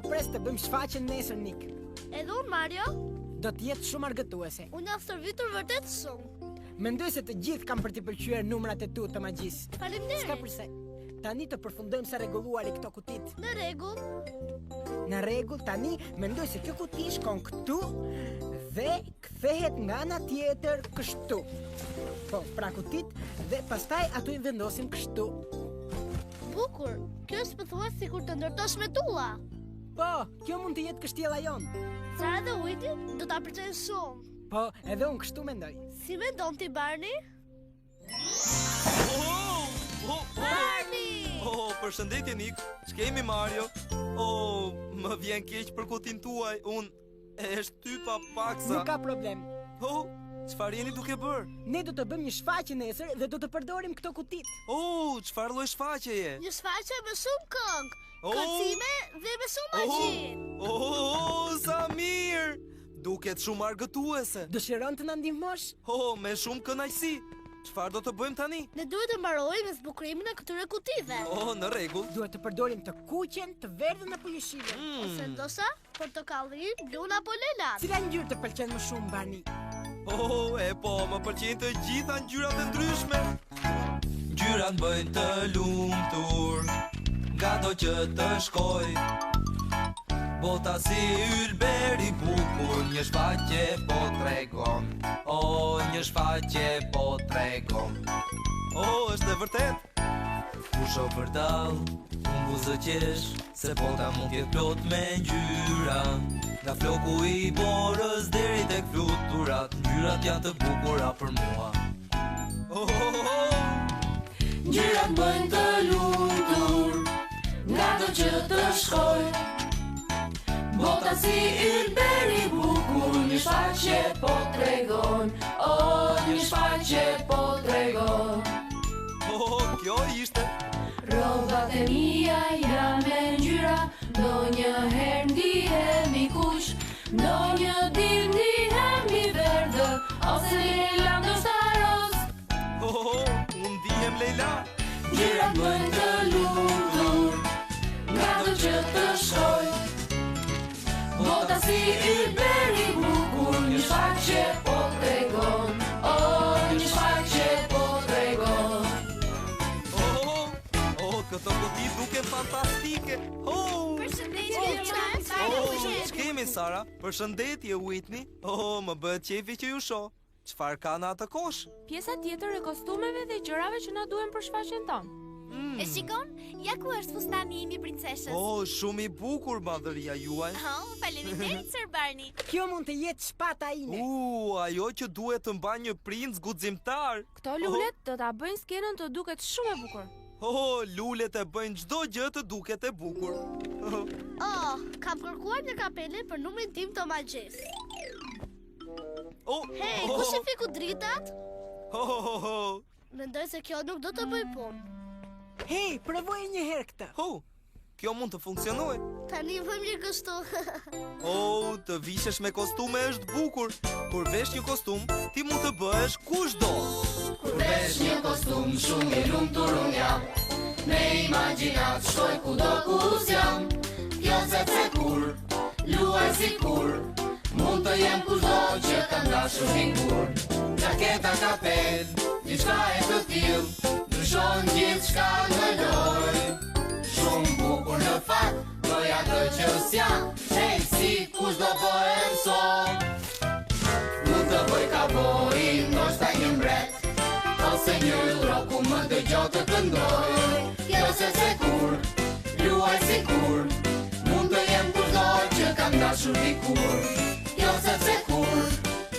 po pres të bëjmë shfaqjen nesër, Nik. Edhe unë, Mario? Do të jetë shumë argëtuese. Unë jam stërvitur vërtet shumë. Mendoj se të gjithë kanë për t'i pëlqyer numrat e tu të magjisë. Faleminderit. S'ka përse. Tani të përfundojmë së rregulluari këto kutitë. Në rregull. Në rregull, tani mendoj se kjo kuti shkon këtu dhe kthehet nga ana tjetër kështu. Po, pra kutitë dhe pastaj ato i vendosim kështu. Bukur. Kjo është pothuajse sikur të ndërtosh me tulla. Po, kjo mund të jetë kështjella jonë. Sara dhe Whitney do ta pëlqejnë shumë. Po, edhe unë kështu mendoj. Si mendon ti Barney? Oh, oh, oh. Barney! Oh, përshëndetje Nik. Ç'kemi Mario? Oh, më vjen keq për kutinë tuaj. Unë e shtypa paksa. Nuk ka problem. Oh, çfarë jeni duke bërë? Ne do të bëjmë një shfaqje nesër dhe do të përdorim këto kutitë. Oh, çfarë lloj shfaqjeje? Një shfaqje me shumë këngë, Oh. kërcime dhe me shumë magji. Oh, oh, oh, sa mirë! Duket shumë argëtuese. Dëshiron të na ndihmosh? Oh, me shumë kënaqësi. Çfarë do të bëjmë tani? Ne duhet të mbarojmë me zbukurimin e këtyre kutive. Oh, në rregull. Duhet të përdorim të kuqen, të verdhën apo jeshilen. Mm. Ose ndoshta portokallin, blun apo lelan. Cila ngjyrë të pëlqen më shumë, Barney? Oh, e po, më pëlqejnë të gjitha ngjyrat e ndryshme. Ngjyrat bëjnë të lumtur, ngado që të shkoj. Bota si ylber i bukur, një shfaqje po tregon. O, një shfaqje po tregon. O, është e vërtetë. Kur shoh vërdall, unë buzëqesh Se bota mund t'jetë plot me ngjyra Nga floku i borës deri tek fluturat Ngjyrat janë të bukura për mua oh, oh, oh. Ngjyrat bëjnë të lumtur Ngado që të shkoj Bota si ylber i bukur Një shfaqje po tregon O, një shfaqje po tregon Oh, oh, kjo ishte Rrobat e mia janë me ngjyra Ndonjëherë ndihem i kuq Ndonjë ditë ndihem i verdhë Ose lila ndoshta roz Oh, oh, unë ndihem lejla Ngjyrat bëjnë të lumtur Ngado që të shkoj Bota si ylber i bukur Një shfaqje po tregon O, një shfaqje po tregon Oh, oh, oh, këto kuti duken fantastike Oh, Përshëndetje, oh, ç'kemi Sara? Përshëndetje Whitney Oh, më bëhet qejfi që ju shoh Çfarë ka në atë kosh? Pjesa tjetër e kostumeve dhe gjërave që na duhen për shfaqjen tonë. Mm. E shikon? Ja ku është fustani im i princeshës. Oh, shumë i bukur madhëria juaj. Oh, faleminderit Sir Barney. Kjo mund të jetë shpata ime. U, ajo që duhet të mbajë një princ guximtar. Këto lulet do ta bëjnë skenën të duket shumë e bukur. Oh, lulet e bëjnë çdo gjë të duket e bukur. Oh, kam kërkuar një kapele për numrin tim të magjisë. Oh, Hej, oh, kush i fiku dritat? Oh, oh, oh, oh. Mendoj se kjo nuk do të bëjë punë. Hej, provoje një herë këtë. Oh, kjo mund të funksionojë. Tani më mirë kështu. Oh, të vishesh me kostume është bukur. Kur vesh një kostum, ti mund të bëhesh kushdo. Kur vesh një kostum shumë i lumtur unë jam Me imagjinat shkoj kudo ku s'jam Kjo sepse kur luaj sikur Mund të jem kushdo që kam dashur dikur Xhaketa kapel, diçka e të tillë Ndryshon gjithçka në lojë Shumë bukur në fakt, bëj atë që s'jam Hej, si kush do bëhem sot Mund të bëj kavoj, ndoshta një mbret Ose një yll roku më dëgjo të këndoj Kjo sepse kur, luaj sikur Mund të jem kushdo që kam dashur dikur Kjo sepse kur,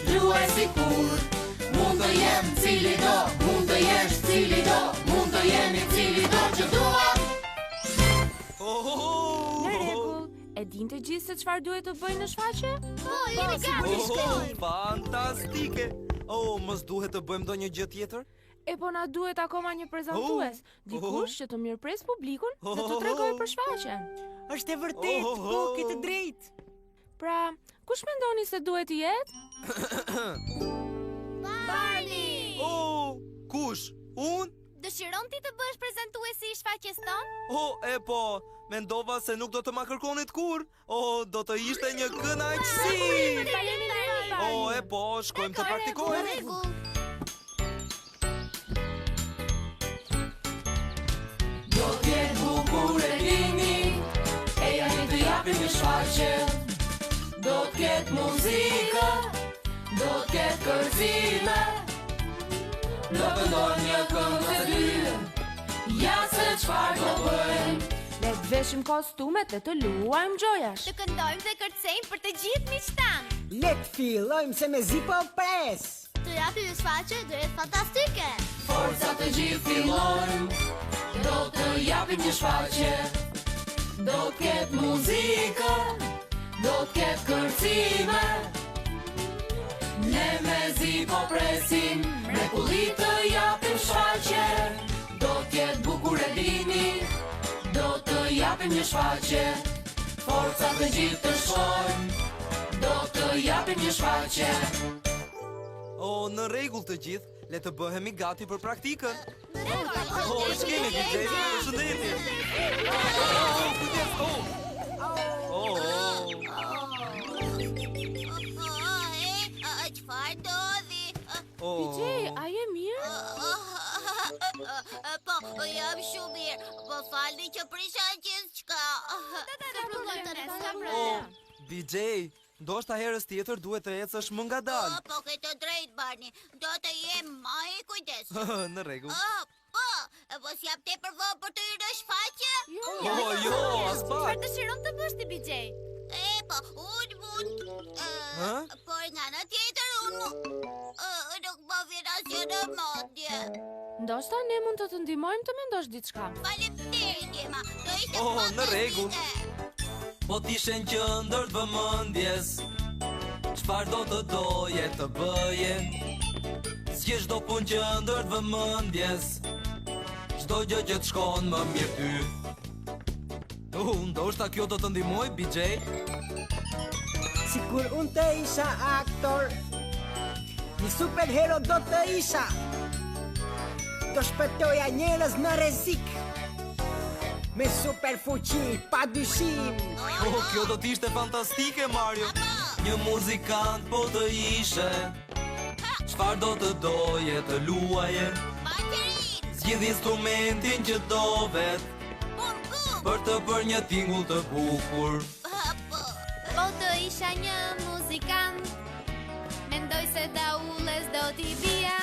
luaj sikur Mund të jem cilido, mund të jesh cilido Mund të jemi cilido që duam Oh, oh, oh. Në rregull, e din të gjithë se çfarë duhet të bëjnë në shfaqje? Po, jemi gati, Oh, shkojmë. fantastike. Oh, mos duhet të bëjmë ndonjë gjë tjetër? E po na duhet akoma një prezantues, Oh, dikush oh. që të mirëpres publikun dhe të Oh, tregojë oh. për shfaqjen. Është e vërtetë, Oh, oh, po ke të oh. drejtë. Pra, kush mendoni se duhet të jetë? Barney! Oh, kush? Unë? Dëshiron ti të bëhesh prezantuesi i shfaqjes tonë? Oh, e po, Mendova se nuk do të ma kërkonit kurrë. Oh, do të ishte një kënaqësi. Faleminderit, Barney. Oh, e po, shkojmë të praktikojmë. Rregull. Do t'jetë bukur e dini Ejani të japim një shfaqje Do t'ketë muzikë Do t'ketë kërcime Do këndojmë një këngë ose dy Ja se çfarë do bëjmë Le të veshim kostumet dhe të luajmë gjojash. Të këndojmë dhe kërcejmë për të gjithë miqtë tanë. Le të fillojmë se mezi po pres. Të japim një shfaqje do jetë fantastike. Forca të gjithë fillojmë Do të japim një shfaqje Do t'ketë muzikë Do t'ketë kërcime Ne mezi po presim Mrekulli të japim shfaqje Do t'jetë bukur e dini Do të japim një shfaqje Forca të gjithë të shkojmë Do të japim një shfaqje Oh, në rregull të gjithë, le të bëhemi gati për praktikën. Oh, shkemi BJ, përshëndetje. Oh, kujdes, oh. Oh, oh. Çfarë ndodhi? Oh. BJ, a je mirë? Po, jam shumë mirë. Po falni që prisha gjithçka. S'ka problem, s'ka Oh, problem. BJ, ndoshta herës tjetër duhet të ecësh më ngadalë. Po, ke të drejtë, Barney. Do të jem më i kujdesshëm. Në rregull. Oh, po, po s'jam tepër vonë për të hyrë në shfaqje? Jo, Oh, jo, as Çfarë pak. dëshiron të bësh ti BJ? E, po, unë mund... e, Hë? Por nga ana tjetër unë mu... e, nuk më vjen asgjë në mendje. Ndoshta ne mund të të ndihmojmë të mendosh diçka. Faleminderit, Ema. Do ishte Oh, në rregull. fantastike. Po t'ishe në qendër të vëmendjes, çfarë do të doje të bëje? S'gje çdo punë qendër të vëmendjes, çdo gjë që të shkon më mirë ty. Uh, ndoshta kjo do të ndihmoj BJ. Sikur unë të isha aktor, një superhero do të isha. Do shpëtoja njerëz në rrezik. Me super fuqi, pa dyshim. Oh, kjo do të ishte fantastike, Mario. Një muzikant po të ishe. Çfarë do të doje të luaje? Baterin, Zgjidh instrumentin që do vet bum bum. për të bërë një tingull të bukur. Po. Po të isha një muzikant Mendoj se daulles do t'i bia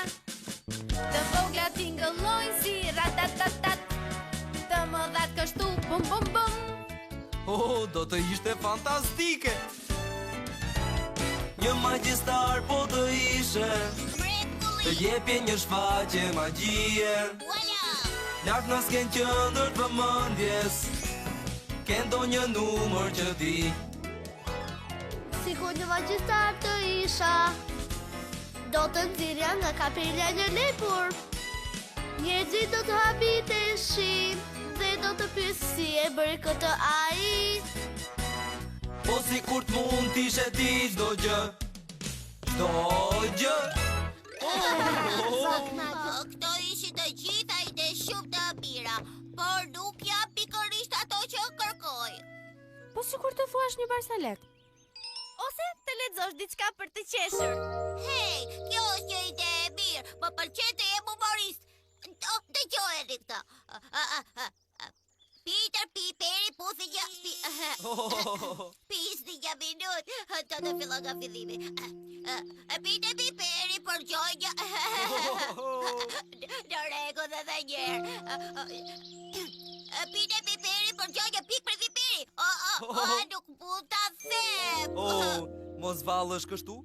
Të vogla tingëllojnë si ratatatat Të mëdhat kështu bum bum bum Oh, do të ishte fantastike. Një magjistar po të ishe, të Mrekulli. jepje një shfaqje magjie. Voilà. Lart në skenë qendër të vëmendjes, ke ndonjë numër që di. Sikur një magjistar të isha Do të nxirja nga kapelja një lepur Njerëzit do të habiteshin Dhe do të pyes si e bëri këtë ai Po si kur të mund t'ishe ti çdo gjë Çdo gjë Po, këto ishin të gjitha ide shumë të mira, por nuk janë pikërisht ato që kërkoj. Po sikur të thuash një barsalet. Ose të lexosh diçka për të qeshur Hej, kjo është një ide e mirë. Më pëlqen të jem humorist. Do, dëgjojeni këtë. A, a, a, a. Peter Piperi puthi një pi, Pisni një minut Do të filloj nga fillimi Peter Piperi përgjoj një Në rregull edhe një herë. Peter Piperi përgjoj një pikë për piperi. O, o, o, nuk mund ta them. Oh, mos vallësh kështu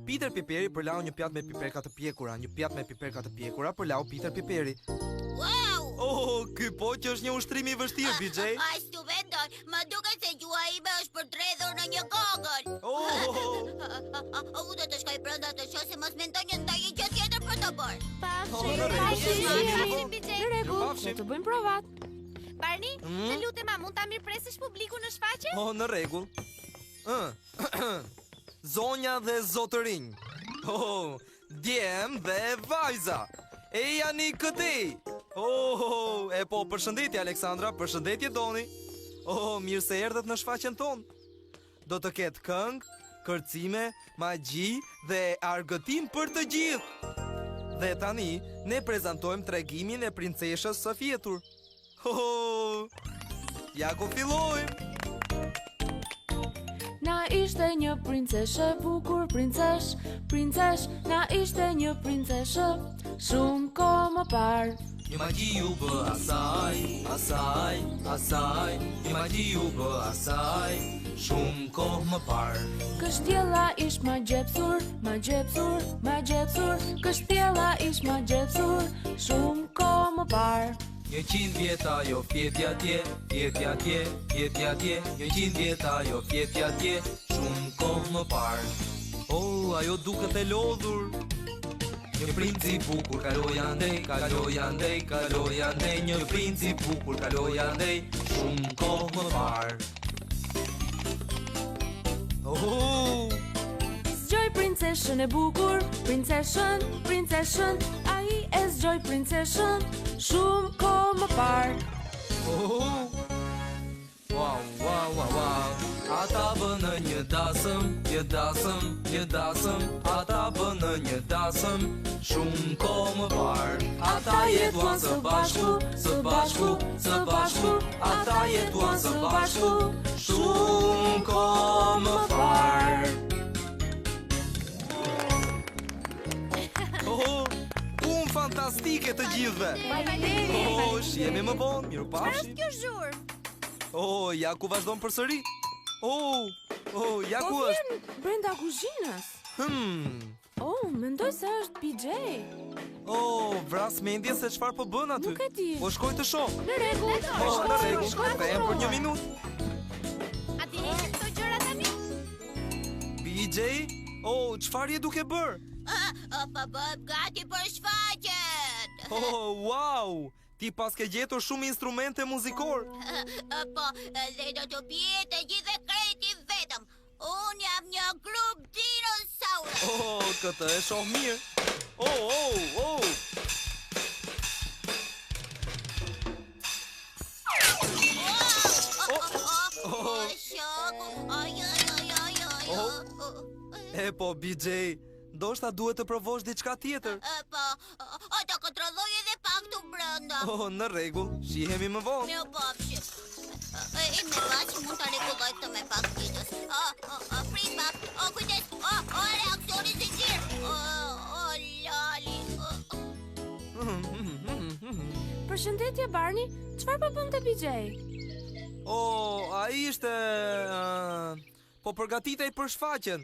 Peter Piperi përlau një pjatë me piperka të pjekura, një pjatë me piperka të pjekura përlau Peter Piperi. Wow! Oh, ky po që është një ushtrim i vështirë, BJ. Ashtu mendoj, më duket se gjuha ime është përdredhur në një gogël. Oh, Unë do të shkoj brenda të shoh se mos mendoj një ndonjë gjë tjetër për të bërë. oh, në rregull. Pafshim, BJ. Në rregull, Pafshim. le të bëjmë provat. Barney, të lutem a mund ta mirëpresësh publikun në shfaqje? Oh, në rregull. Ë. Zonja dhe zotërinj. Oh, djem dhe vajza. Ejani këtej. Oh, e po përshëndetje Aleksandra, përshëndetje Doni. Oh, mirë se erdhët në shfaqjen tonë. Do të ketë këngë, kërcime, magji dhe argëtim për të gjithë. Dhe tani ne prezantojmë tregimin e princeshës së fjetur. Ho, ho! Ja ku fillojmë. Na ishte një princeshë e bukur, princesh, princesh, na ishte një princeshë shumë kohë më parë. Një magji iu bë asaj, asaj, asaj, një magji iu bë asaj, shumë kohë më parë. Kështjella ish magjepsur, magjepsur, magjepsur, kështjella ish magjepsur, shumë kohë më parë. 100 vjet ajo fjeti atje, fjeti atje, fjeti atje, 100 vjet ajo fjeti atje, shumë kohë më parë. Oh, ajo duket e lodhur. Një princ i bukur kaloi andej, kaloi andej, kaloi andej, një princ i bukur kaloi andej, shumë kohë më parë. Oh! Zgjoi princeshën e bukur, princeshën, princeshën, ai e zgjoi princeshën shumë kohë më parë. Oh! Wow, wow, wow, wow. Ata bënë një dasëm, një dasëm, një dasëm. Ata bënë një dasëm, shumë kohë më parë. Ata jetuan së bashku, së bashku, së bashku. Ata jetuan së bashku, shumë kohë më parë. Oh, punë fantastike të gjithëve. Faleminderit. Oh, shihemi më vonë, mirupafshim. Çfarë është kjo zhurmë? Oh, ja ku vazhdon përsëri. Oh, oh, ja Po ku është. vjen brenda kuzhinës. Hmm. Oh, mendoj se është BJ. Oh, vras mendjen se çfarë po bën aty. Nuk e di. Po shkoj të shoh. Në rregull. Po, në rregull. Shkoj të Kthehem për një provoj. minutë. A ti heqim këto gjëra tani? BJ, oh, çfarë je duke bërë? Ah, ah, Po bëhem gati për shfaqjen. Oh, wow! Ti paske gjetur shumë instrumente muzikor. Po, dhe do të bie të gjithë krejt i vetëm. Unë jam një grup dinosaurësh. Oh, këtë e shoh mirë. Oh, oh, oh. Oh, oh, oh, shoku. Ai, ai, ai, ai, ai. Oh. E po, BJ, ndoshta duhet të provosh diçka tjetër. E, Po, o, do kontrolloj edhe pak këtu brenda. Oh, në rregull, shihemi më vonë. Mirupafshim. E, e me vaç mund ta rregulloj këtë me pak ditës. O, o, o, prit pak. O, kujdes. O, o, reaksioni zinxhir. O, o, lali. O, Përshëndetje Barney, çfarë po bënte BJ? Oh, ai ishte uh, po përgatitej për shfaqjen.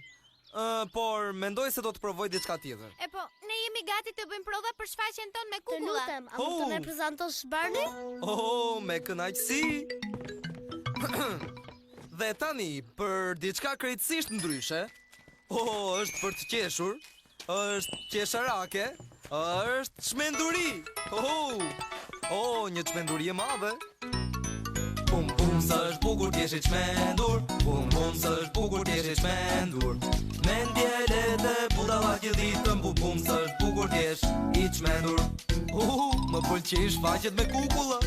Uh, por mendoj se do të provoj diçka tjetër. E po, ne jemi gati të bëjmë prova për shfaqjen tonë me Të kukulla. lutem, a mund të Oh. na prezantosh Barney? Oh, me kënaqësi. Dhe tani për diçka krejtësisht ndryshe. Oh, është për të qeshur, është qesharake, është çmenduri. Oh, oh, një çmenduri e madhe. Bum bum sa është bukur t'jesh i çmendur Bum bum sa është bukur t'jesh i çmendur Mendje lehtë budalla gjithë ditën Bum bum sa është bukur t'jesh i çmendur Uh, më pëlqejnë shfaqjet me kukulla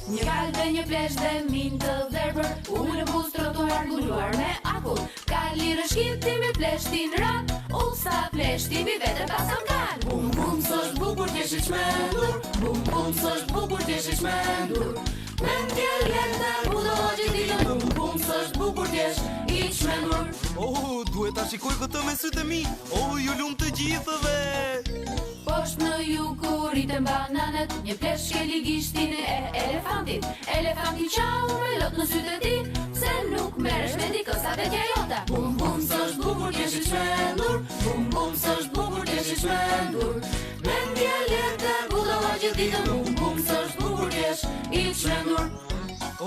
Një kalë dhe një plesh dhe minj të verbër Ulën buzë trotuar mbuluar me akull Kali rrëshkiti me pleshtin ra U sa pleshti mi vete pasam kal Bum bum s'është bukur t'jesh i çmendur Bum bum s'është bukur t'jesh i çmendur Mendje lehtë budalla gjithë ditën Bum bum s'është bukur t'jesh i çmendur Oh, duhet ta shikoj këtë me sytë e mi Oh, ju lumt të gjithëve Poshtë në jug ku rriten bananet, një plesh shkeli gishtin e elefantit. Elefanti qau me lot në sytë e tij, pse nuk merresh me dikë sa vetja jote. Bum bum s'është bukur t'jesh i çmendur, bum bum s'është bukur t'jesh i çmendur. Mendje lehtë budalla gjithë ditën, bum bum s'është bukur t'jesh i çmendur.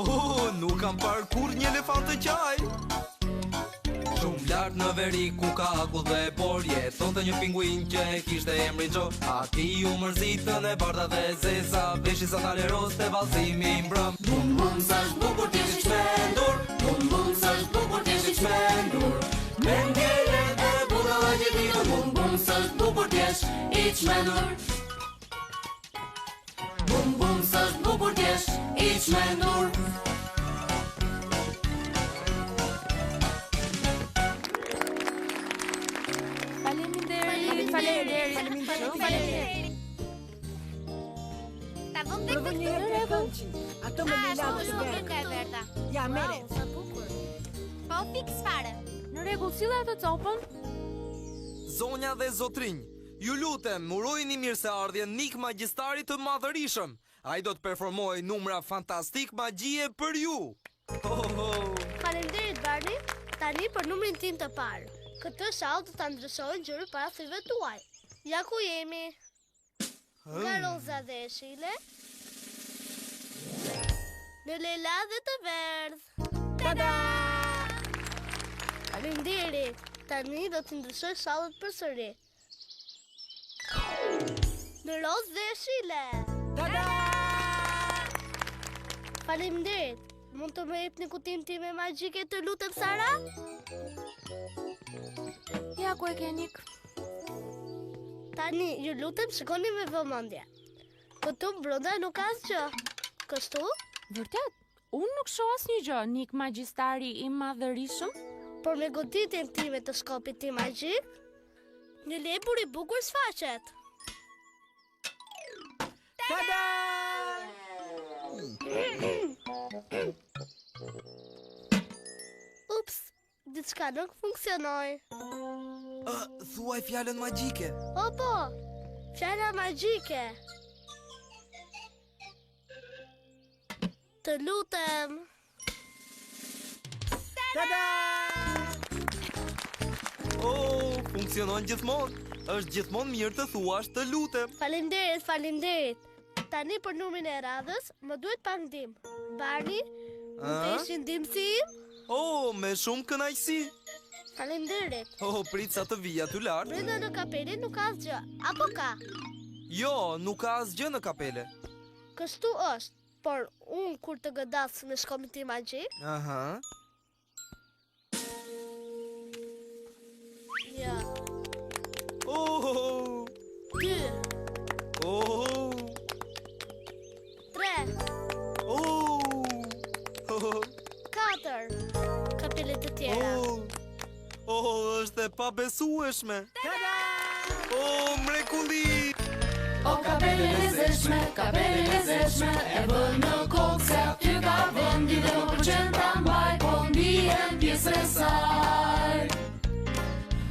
Oh, nuk kam parë kurrë një elefant të qaj. Shumë lart në veri ku ka akull dhe por jetonte një pinguin që e kishte emrin Joe. Atij u mërzitën e bardha dhe e zeza, veshi sandale roz te vallëzimi i mbrëm. Bum bum sa është bukur t'jesh i çmendur Bum bum sa është bukur t'jesh i çmendur Mendje lehtë e budalla gjithë ditën Bum bum sa është bukur t'jesh i çmendur Bum bum sa është bukur t'jesh i çmendur. çmendur. Faleminderit. Faleminderit. Faleminderit. Ta vëmë dhe Provo këtë një herë trekëndëshin. Ato me Ah, lila ashtu dhe është të më verdhë. nga e verdha. Ja, merre. Wow, sa bukur. Po fiks fare. Në rregull, sille atë copën. Zonja dhe zotrinj, ju lutem, urojini mirëseardhjen Nik Magjistarit të madhërishëm. Ai do të performojë numra fantastik magjie për ju. Ho, ho. Faleminderit Barney. Tani për numrin tim të parë. Këtë shall do ta ndryshoj ngjyrë para syve tuaj. Ja ku jemi. Nga roza dhe jeshile Në lila dhe të verdhë. Tada! Faleminderit. Tani do të ndryshoj shallët përsëri. Në rozë dhe jeshile. Tada! Faleminderit. Mund të më jepni kutinë time magjike të lutem Sara? Ja ku e ke Nik. Tani, ju lutem shikoni me vëmendje. Këtu brenda nuk ka asgjë. Kështu? Vërtet, unë nuk shoh asnjë gjë, Nik magjistari i madhërishëm. Por me goditjen time të shkopit tim magjik, një lepur i bukur shfaqet. Tada! Ups, diçka nuk funksionoi. Ë, thuaj fjalën magjike. O po, fjala magjike. Të lutem. Tada! Oh, funksionon gjithmonë. Është gjithmonë mirë të thuash të lutem. Faleminderit, faleminderit. Tani për numrin e radhës, më duhet pak ndihmë. Barney, mund të A? jesh një ndihmësi im? Oh, me shumë kënaqësi. Faleminderit. Oh, prit sa të vi aty lart. Brenda në kapele nuk ka asgjë, apo ka? Jo, nuk ka asgjë në kapele. Kështu është, por unë kur të godas me shkopin tim magjik, Aha. një, Oh, dy, oh, tre, oh. Oh, katër kapele të tjera. oh. Oh, është e pabesueshme. Tada! Oh, mrekulli. O kapele lezetshme, kapele lezetshme, e vë në kokë se aty ka vendi dhe më pëlqen ta mbaj, po ndihem pjesë e saj.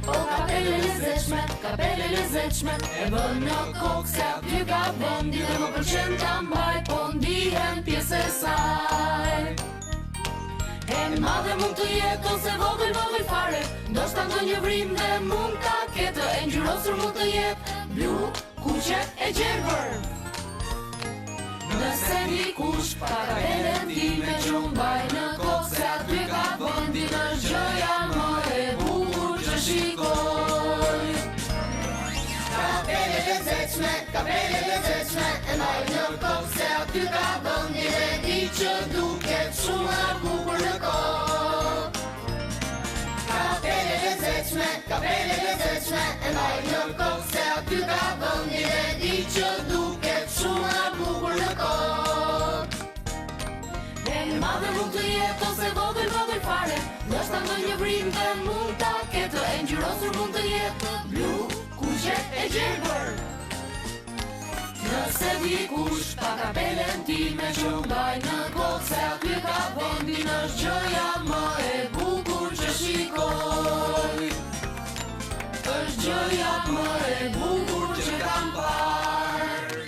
O kapele lezetshme, kapele lezetshme, e vë në kokë se aty ka vendi dhe më pëlqen ta mbaj, po ndihem pjesë e saj. E madhe mund të jetë ose vogël vogël fare Ndoshta ndonjë vrim dhe mund ta ketë E ngjyrosur mund të jetë blu, kuqe e gjelbër Nëse dikush pa kapelen time që unë mbaj në kokë Se aty ka vendin është gjëja më e bukur që shikoj Kapele lezetshme, kapele lezetshme E mbaj në kokë se aty ka vendi dhe di që duket shumë e bukur në kokë Kapele lezetshme, kapele lezetshme E mbaj në kokë se aty ka vendi dhe di që duket shumë e bukur në kokë E madhe mund të jetë ose vogël vogël fare Ndoshta ndonjë vrim dhe mund ta ketë E ngjyrosur mund të jetë blu, kuqe e gjelbër Nëse dikush pa kapelen time që unë mbaj në kokë Se aty ka vendin është gjëja më e bukur që shikoj Është gjëja më e bukur që kam parë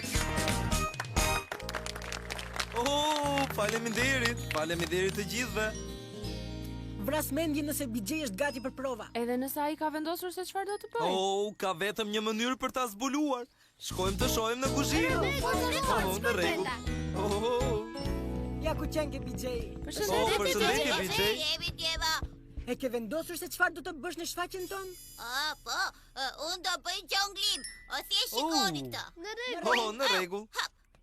Oh, faleminderit. Faleminderit të gjithëve. Vras mendjen nëse BJ është gati për prova. Edhe nëse ai ka vendosur se çfarë do të bëjë. Oh, ka vetëm një mënyrë për ta zbuluar. Shkojmë të shohim në kuzhinë. Oh, në rregull. Oh, oh, oh. Ja ku qenke BJ. Oh, Përshëndetje përshëndetje BJ. Jemi djema. E ke vendosur se çfarë do të bësh në shfaqjen tonë? Ah, po, e, unë do bëj gjonglim. O thjesht shikoni Oh. këtë. Në rregull. Oh, në rregull.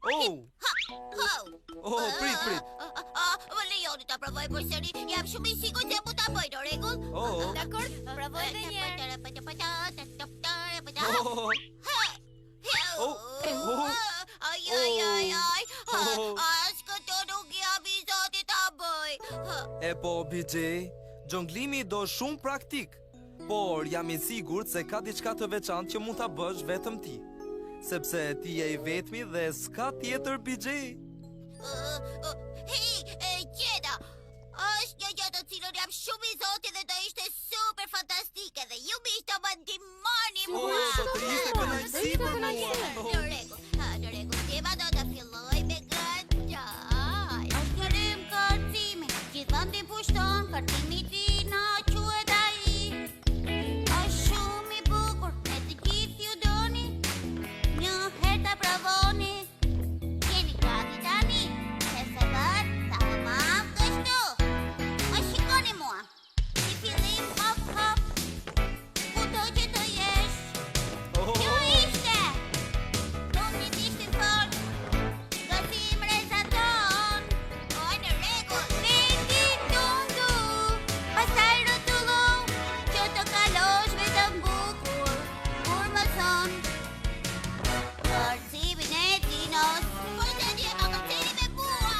Oh, Hop, ho. oh, prit, prit. Ah, ah, Më lejoni ta provoj përsëri. Jam shumë i sigurt se mund ta bëj, në rregull? Oh. Dakor, provoj edhe një herë. Oh, Oh. Oh. Ai ai ai ai. Oh. As këto nuk E po, BJ, xhonglimi do shumë praktikë, por jam i sigurt se ka diçka të veçantë që mund ta bësh vetëm ti. Sepse ti je i vetmi dhe s'ka tjetër BJ. Uh, uh, hej, e gjeta. Është një gjë të cilën jam shumë i zoti dhe do ishte super fantastike dhe ju miq do më ndihmoni Oh, mua. do të ishte kënaqësi për mua. Në rregull, ha, në rregull, djema do të filloj me këtë. Është një rrymë kërcimi, gjithë vendin pushton, kërcimi i Dino quhet ai. Është shumë i bukur, ne të gjithë ju doni. Një herë ta provoni. Jeni gati tani? Se se bën, tamam kështu. Më shikoni mua. Si fillim hop hop. Kudo që të jesh. Oh, Kjo ishte. Tundi ishte fort. Gëzim rezaton. O në rregull. Veti tundu. Pastaj rrotullu që të kalosh vetëm bukur. Kur mëson Kërcimin e Dinos. Kujtë e djema kërcini me mua.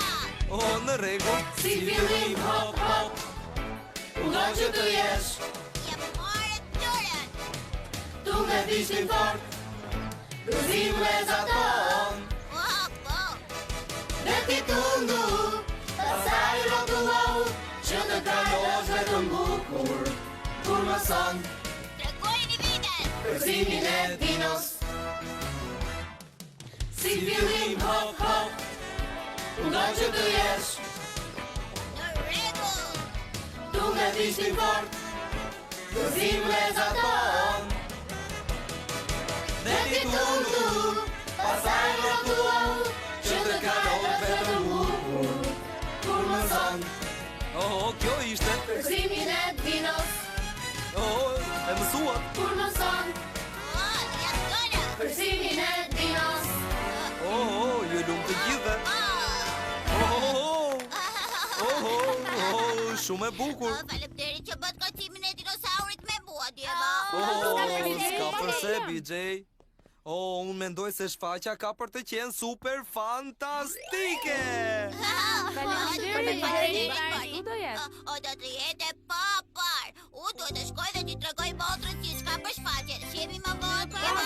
oh, në rregull. Si fillim hop hop Kudo që të jesh Ja marrë dorën. Tunde bishtin fort Gëzim rezaton O, po. Dhe ti tundu Pastaj rrotullohu Që të kalosh vetëm bukur Kur mëson Tregojeni veten. Kërcimin e Dinos Si fillim hop hop Kudo që të jesh Në rregull. Tunde bishtin fort Gëzim rezaton Dhe Dhe ti tundu Pastaj rrotullohu Që të kalosh vetëm bukur Kur mëson Oh, oh, kjo ishte. Kërcimin e Dinos Oh, e mësuat. Kur mëson O, ja dola. Kërcimin e Dinos Oh, oh, ju lumë të gjithëve. Oh. Oh, oh, oh, oh, oh, shumë e bukur. Oh, faleminderit që bët kërcimin e dinosaurit me mua, djema. Oh, faleminderit, s'ka përse, Barney. BJ. Oh, unë mendoj se shfaqja ka për të qenë super fantastike. Faleminderit, Barney. Ku do jetë? O, do të jetë e pa parë. Unë duhet të shkoj dhe t'i tregoj motrës gjithçka për shfaqjen. Shihemi më vonë. djema.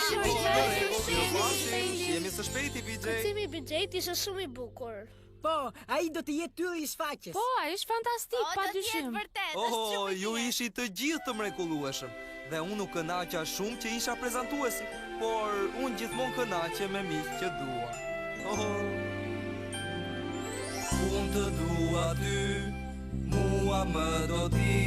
Mirupafshim, Shihemi së shpejti, BJ. Kërcimi i BJ-t ishte shumë i bukur. Po, ai do të jetë ylli i shfaqjes. Po, ai është fantastik, O, pa do të jetë dyshim. vërtet, është Oh, shumë i ju mirë. ishit të gjithë të mrekullueshëm dhe unë u kënaqa shumë që isha prezantuesi, por unë gjithmonë kënaqem me miq që dua. Oh. Unë të dua ty, mua më do ti,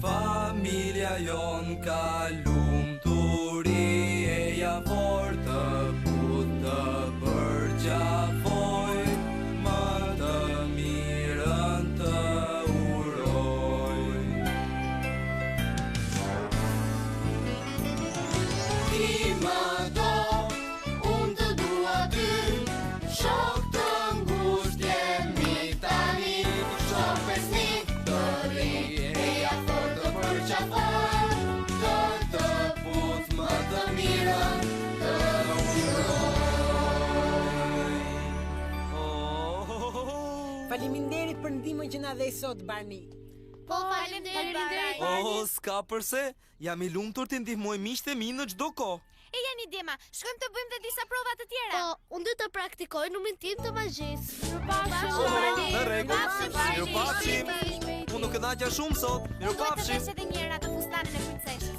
familja jon ka lumturi e ja fort të put të përqafoj, më të mirën të uroj. Ti më do, unë të dua ty Shok të ngusht jemi tani Shok besnik të ri E ja fort të përqafoj Të të put më të mirën Të uroj Oh, Faleminderit për ndihmën që na dhe sot Barney. Po, faleminderit Faleminderit, Barney. oh, s'ka përse, jam i lumtur t'i ndihmoj miqtë e mi në çdo kohë. E jeni djema, shkojmë të bëjmë dhe disa prova të tjera. Po, unë do të praktikoj numrin tim të magjisë. Mirupafshim, Oh, Barney. në rregull. Mirupafshim, Barney. Mirupafshim. Unë nuk kënaqa shumë sot. Unë duhet të Mirupafshim. vesh edhe një herë atë fustanin e princeshës.